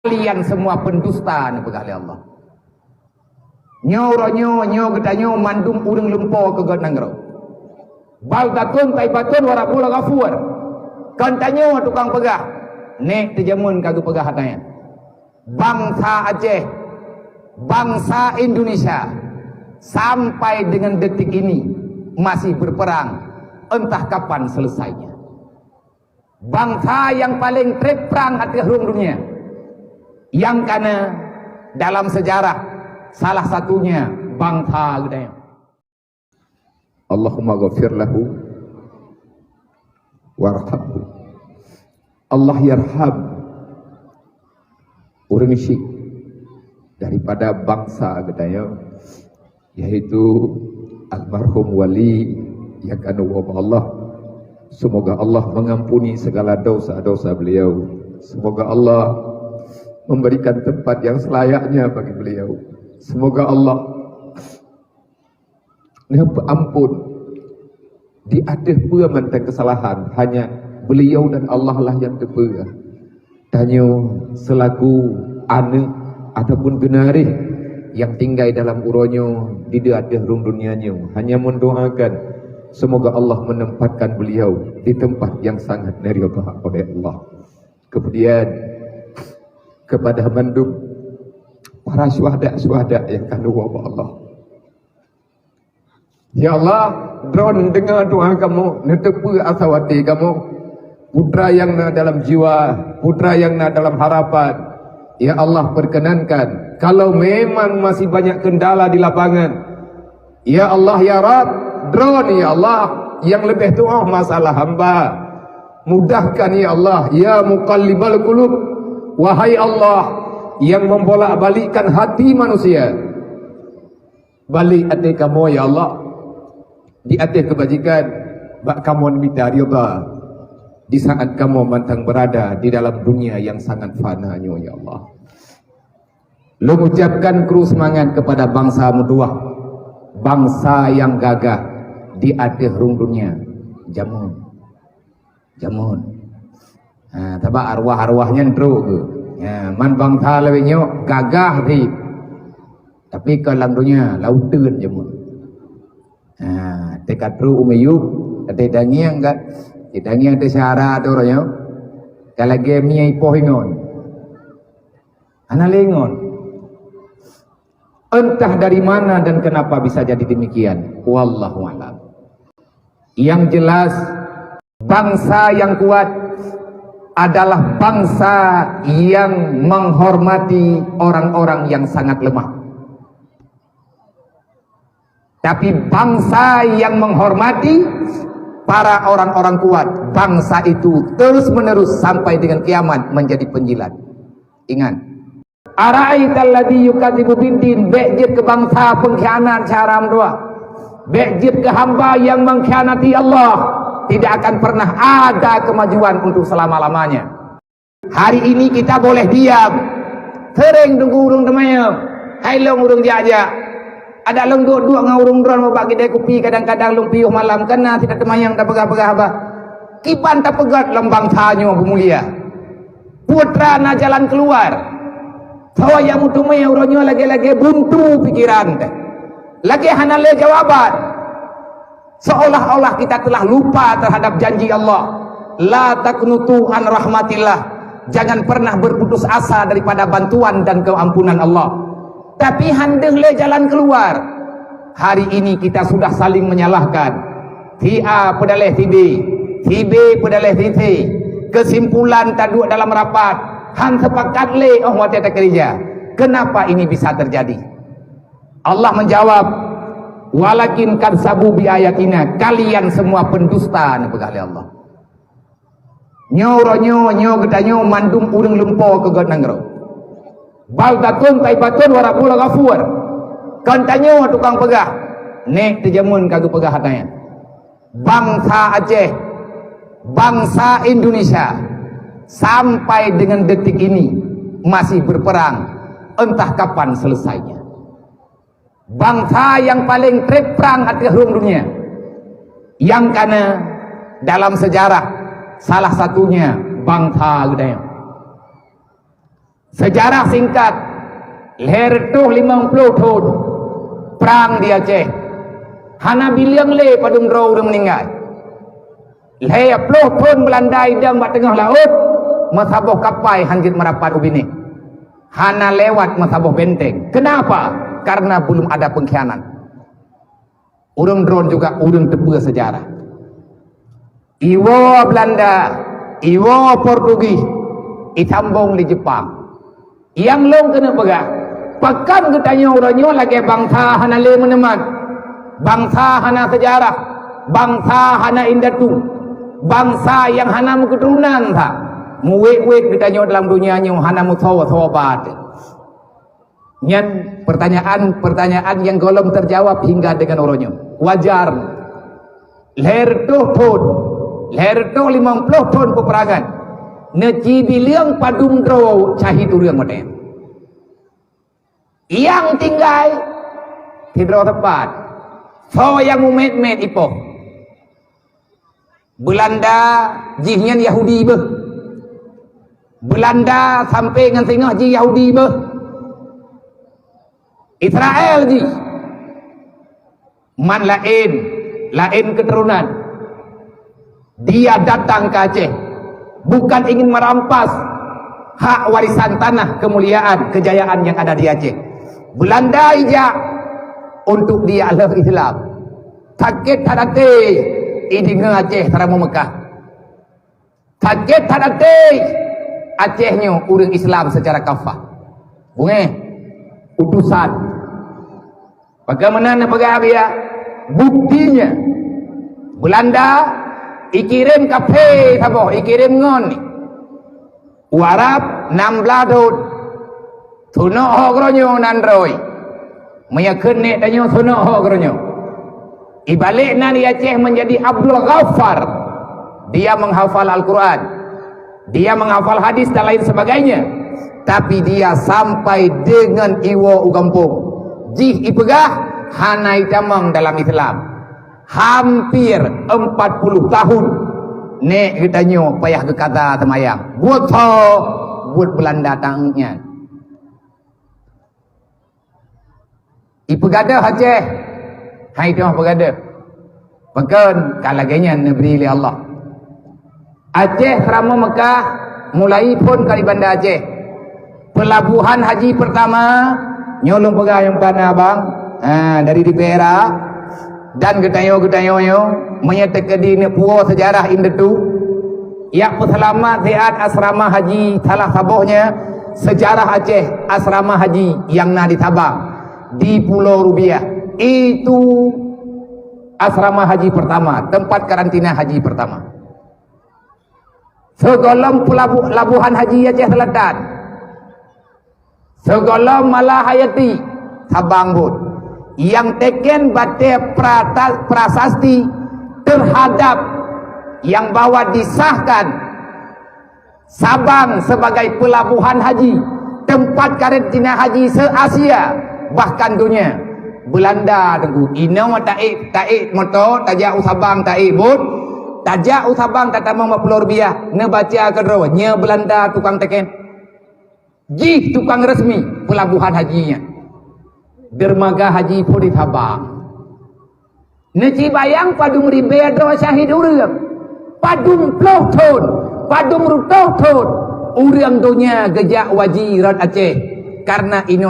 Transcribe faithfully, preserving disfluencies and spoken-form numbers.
Kalian semua pendusta, neupeugah lé Allah. Nyoe uroe nyoe, nyoe geutanyoe mandum ureuëng lumpo keu geutanyoe. Baldatun taibatun wa rabbuna ghafur. Kon tanyoe tukang peugah, nek teujameun ka geupeugah hata nyan. Bangsa Aceh, bangsa Indonesia, sampai dengan detik ini masih berperang, entah kapan selesainya. Bangsa yang paling trép prang ateueh rhueng dunia, nyang kana dalam sejarah salah satunya bangsa geutanyoe. Allahumma ghafir lahu warhamhu. Allah yarham ureuëng syik daripada bangsa geutanyoe, yaitu almarhum wali nyang ka neuwoe bak Allah. Semoga Allah mengampuni segala dosa-dosa beliau. Semoga Allah memberikan tempat yang selayaknya bagi beliau. Semoga Allah neupeuampun di ateueh peue mantong keusalahan, hanya beliau dan Allah lah nyang teupeue. Tanyoe selaku aneuk ataupun geunaréh nyang tinggai dalam uroe nyoe di ateueh rhueng dunia nyoe, hanya mendoakan semoga Allah menempatkan beliau di tempat yang sangat diridha oleh Allah. Kemudian kepada mandum para syuhada-syuhada nyang ka neuwoe bak Allah. Ya Allah, droe neudeungoe doa kamoe, neuteupeue asa watée kamoe. Putra nyang na dalam jiwa, putra nyang na dalam harapan. Ya Allah, perkenankan, kalau memang masih banyak kendala di lapangan, ya Allah, ya Rabb, droe, ya Allah, nyang leubeh tuoh masalah hamba. Mudahkan, ya Allah, ya muqallibal qulub. Wahai Allah, yang membolak-balikkan hati manusia. Balek até kamoe, ya Allah, di ateueh keubajikan, bak kamoe mita ridha di saat kamoe mantong berada di dalam dunia yang sangat fana nyoe, ya Allah. Lôn ucapkan kru seumangat kepada bangsa meutuwah, bangsa nyang gagah di ateueh rhueng dunia. Jameun. Jameun. Ha, sabab arwah-arwah nyan trok geuh. Ha, man bangsa lawét nyoe gagah ri. Tapi ka lam donya, lam uteuen jameun. Ha, teuka trok u miyueb, teutangieng ka, teutangieng teusyara tu uroe nyoe. Ka lagée mie ipoh ingon. Hana lé ingon. Entah dari mana dan kenapa bisa jadi demikian. Wallahu a'lam. Yang jelas, bangsa yang kuat adalah bangsa yang menghormati orang-orang yang sangat lemah. Tapi bangsa yang menghormati para orang-orang kuat, bangsa itu terus-menerus sampai dengan kiamat menjadi penjilat. Ingat, "Ara'aital ladzi yukadzibu biddin," bék jeuet keu bangsa pengkhianat cara meutuwah. Bék jeuet keu hamba nyang mengkhianati Allah, tidak akan pernah ada kemajuan untuk selama-lamanya. Hari ini kita boleh diam. Sering tunggu ureuëng teumanyong, hai lôn ureuëng jak-jak. Ada lôn duek-duek ngon ureuëng droe bak kidai kupi, kadang-kadang lôn piôh malam, kana tidak teumanyong tapeugah-peugah haba. Kiban tapeugét lam bangsa nyoe beumulia. Peue teuma na jalan keuluar. Soe nyang meuteumé uroe nyoe lagée-lagée buntu pikeran teuh. Lagée hana lé jawaban. Seolah-olah kita telah lupa terhadap janji Allah. La taqnutu an rahmatillah. Jangan pernah berputus asa daripada bantuan dan keampunan Allah. Tapi hana deuh lé jalan keuluar. Hari ini kita sudah saling menyalahkan. Si A peudaleh si B, si B peudaleh si C. Kesimpulan taduek dalam rapat, hana sepakat lé óh watée takeurija. Kenapa ini bisa terjadi? Allah menjawab, "Walakin kadzabu bi ayatina." Kalian semua pendusta, neupeugah lé Allah. Nyoe uroe nyoe, nyoe geutanyoe mandum ureuëng lumpo keu geutanyoe nanggroe. Baldatun taibatun wa rabbuna ghafur. Kon tanyoe tukang peugah, nek teujameun ka geupeugah hata nyan. Bangsa Aceh, bangsa Indonesia sampai dengan detik ini masih berperang, entah kapan selesainya. Bangsa nyang paleng trép prang ateueh rhueng dunia, nyang kana dalam sejarah salah satunya bangsa geutanyoe. Seujarah singkat, lhèe reutôh limong ploh thôn prang di Aceh. Hana bileueng lé padum droe ureueng meuninggai. Lhèe ploh thôn Beulanda idong bak teungoh laôt, meusaboh kapai han jeuet meurapat u binéh. Hana lewat meusaboh benteng. Kenapa? Karena belum ada pengkhianat. Ureueng droen juga ureueng teupeue seujarah. Iwoe Beulanda, iwoe Portugis, isambong lé Jeupang. Nyang lôn keuneuk peugah, pakon geutanyoe uroe nyoe lagèe bansa hana lé meuneumat, bansa hana seujarah, bansa hana indatu, bansa nyang hana meukeuturonan sa. Muwét-wét geutanyoe dalam donya nyoe hana meusoe-soe ba teuh. Nyan pertanyaan-pertanyaan nyang gohlom teujawab hingga deungon uroe nyoe. Wajar. Lhèe reutôh thôn, lhèe reutôh limong ploh thôn peuperangan, neucibileueng padum droe syahid ureueng watèe nyan. Nyang tinggai sidroe teupat, soe nyang mumet-met ipoh. Beulanda jih nyan Yahudi beuh. Beulanda sampoe ngon singoh jih Yahudi beuh. Israel jih. Man laén, laén keuturonan. Dia datang ke Aceh bukan ingin merampas hak warisan tanah kemuliaan, kejayaan yang ada di Aceh. Beulanda ijak untuk dia lheueh Islam. Sakét that até ideungoe Aceh seuramoe Meukah. Sakét that até Aceh nyoe ureueng Islam secara kafah. Beungéh, utusan. Bagaimana neupeugah biya? Buktinya, Beulanda ikirém kafé saboh, ikirém ngon u Arab nam blah thôn. Sunok ho geuronyoe nan droe. Meunyoe kheun nèk tanyoe sunok ho geuronyoe. Ibalek nan di Aceh menjadi Abdul Ghaffar. Dia menghafal Al-Quran. Dia menghafal hadis dan lain sebagainya. Tapi dia sampai dengan iwoe u gampông. Jih ipeugah hana itamong dalam Islam. Hampir empat puluh tahun nèk geutanyoe payah geukaza seumayang. Buet soe? Buet Beulanda tanyoe nyan. Ipeugadôh Aceh, hai teuma peugadôh. Pakon ka lagèe nyan neubri lé Allah. Aceh seuramoe Meukah mulai phôn ka di Banda Aceh. Peulabohan haji peurtama, nyoe lôn peugah nyang pana abang, ha, dari di Perak dan geutanyoe-geutanyoe nyoe, meunyoe teukeudi neupuwoe seujarah indatu, jak peuseulamat siat asrama haji salah saboh nyan seujarah Aceh, asrama haji nyang na di Sabang, di Pulo Rubiah. Itu asrama haji peurtama, teumpat karantina haji peurtama. Sigohlom peulabu-, labohan haji Aceh Selatan. Sigohlom Malahayati, Sabang buet. Nyang teken batèe prata-, prasasti teuhadap nyang bahwa disahkan Sabang sebagai peulabohan haji, teumpat karantina haji se-Asia, bahkan donya. Beulanda teungku, inoe taék, taék moto, tajak u Sabang taék bot, tajak u Sabang tatamong bak Pulo Rubiah, neubaca keudroe, nyoe Beulanda tukang teken. Jih tukang resmi peulabohan haji nyan. Dermaga haji phôn di Sabang. Neucibayang padum ribèe droe syahid ureueng, padum ploh thôn, padum reutôh thôn ureueng donya geujak u haji rot Aceh, kareuna inoe